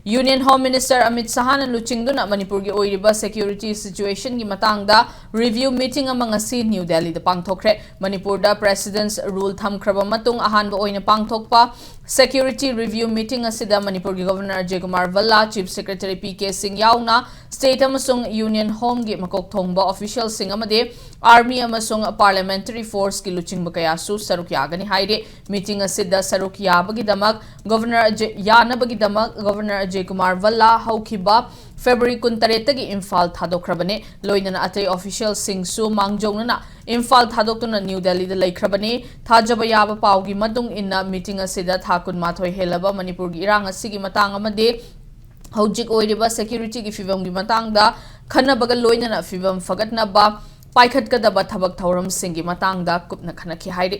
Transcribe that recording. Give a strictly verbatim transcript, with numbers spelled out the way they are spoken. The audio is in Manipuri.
Union Home Minister Amit Shahꯅ ꯂꯨꯆꯤꯡꯗꯨꯅ ꯃꯅꯤꯄꯨꯔꯒꯤ ꯑꯣꯏꯔꯤꯕ security situationꯒꯤ ꯃꯇꯥꯡꯗ review meeting ꯑꯃ ꯉꯁꯤ ꯅ꯭ꯌꯨ ꯗꯦꯜꯂꯤꯗ ꯄꯥꯡꯊꯣꯛꯈ꯭ꯔꯦ꯫ ꯃꯅꯤꯄꯨꯔꯗ President's Rule ꯊꯝꯈ꯭ꯔꯕ ꯃꯇꯨꯡ ꯑꯍꯥꯟꯕ ꯑꯣꯏꯅ ꯄꯥꯡꯊꯣꯛꯄ security review meeting ꯑꯁꯤꯗ ꯃꯅꯤꯄꯨꯔꯒꯤ Governor Ajay Kumar ꯚꯜꯂꯥ, Chief Secretary P K ꯁꯤꯡ ꯌꯥꯎꯅ state ꯑꯃꯁꯨꯡ Union Homeꯒꯤ ꯃꯀꯣꯛ ꯊꯣꯡꯕ officialꯁꯤꯡ ꯑꯃꯗꯤ Army ꯑꯃꯁꯨꯡ Parliamentary Forceꯀꯤ ꯂꯨꯆꯤꯡꯕ ꯀꯌꯥꯁꯨ ꯁꯔꯨꯛ ꯌꯥꯒꯅꯤ ꯍꯥꯏꯔꯤ꯫ Meeting ꯑꯁꯤꯗ ꯁꯔꯨꯛ ꯌꯥꯕꯒꯤꯗꯃꯛ Governor ꯑꯖꯌ, ꯌꯥꯅꯕꯒꯤꯗꯃꯛ Governor ꯑꯖꯌ ꯀꯨꯃꯥꯔ ꯚꯜꯂꯥ ꯍꯧꯈꯤꯕ February ꯀꯨꯟꯇꯔꯦꯠꯇꯒꯤ ꯏꯝꯐꯥꯜ ꯊꯥꯗꯣꯛꯈ꯭ꯔꯕꯅꯤ꯫ ꯂꯣꯏꯅꯅ ꯑꯇꯩ officialꯁꯤꯡꯁꯨ ꯃꯥꯡꯖꯧꯅꯅ ꯏꯝꯐꯥꯜ ꯊꯥꯗꯣꯛꯇꯨꯅ ꯅ꯭ꯌꯨ ꯗꯦꯜꯂꯤꯗ ꯂꯩꯈ꯭ꯔꯕꯅꯤ꯫ ꯊꯥꯖꯕ ꯌꯥꯕ ꯄꯥꯎꯒꯤ ꯃꯇꯨꯡ ꯏꯟꯅ meeting ꯑꯁꯤꯗ ꯊꯥ ꯀꯨꯟꯃꯥꯊꯣꯏ ꯍꯦꯜꯂꯕ ꯃꯅꯤꯄꯨꯔꯒꯤ ꯏꯔꯥꯡ ꯑꯁꯤꯒꯤ ꯃꯇꯥꯡ ꯑꯃꯗꯤ ꯍꯧꯖꯤꯛ ꯑꯣꯏꯔꯤꯕ securityꯒꯤ ꯐꯤꯕꯝꯒꯤ ꯃꯇꯥꯡꯗ ꯈꯟꯅꯕꯒ ꯂꯣꯏꯅꯅ ꯐꯤꯕꯝ ꯐꯒꯠꯅꯕ ꯄꯥꯏꯈꯠꯀꯗꯕ ꯊꯕꯛ ꯊꯧꯔꯝꯁꯤꯡꯒꯤ ꯃꯇꯥꯡꯗ ꯀꯨꯞꯅ ꯈꯟꯅꯈꯤ ꯍꯥꯏꯔꯤ꯫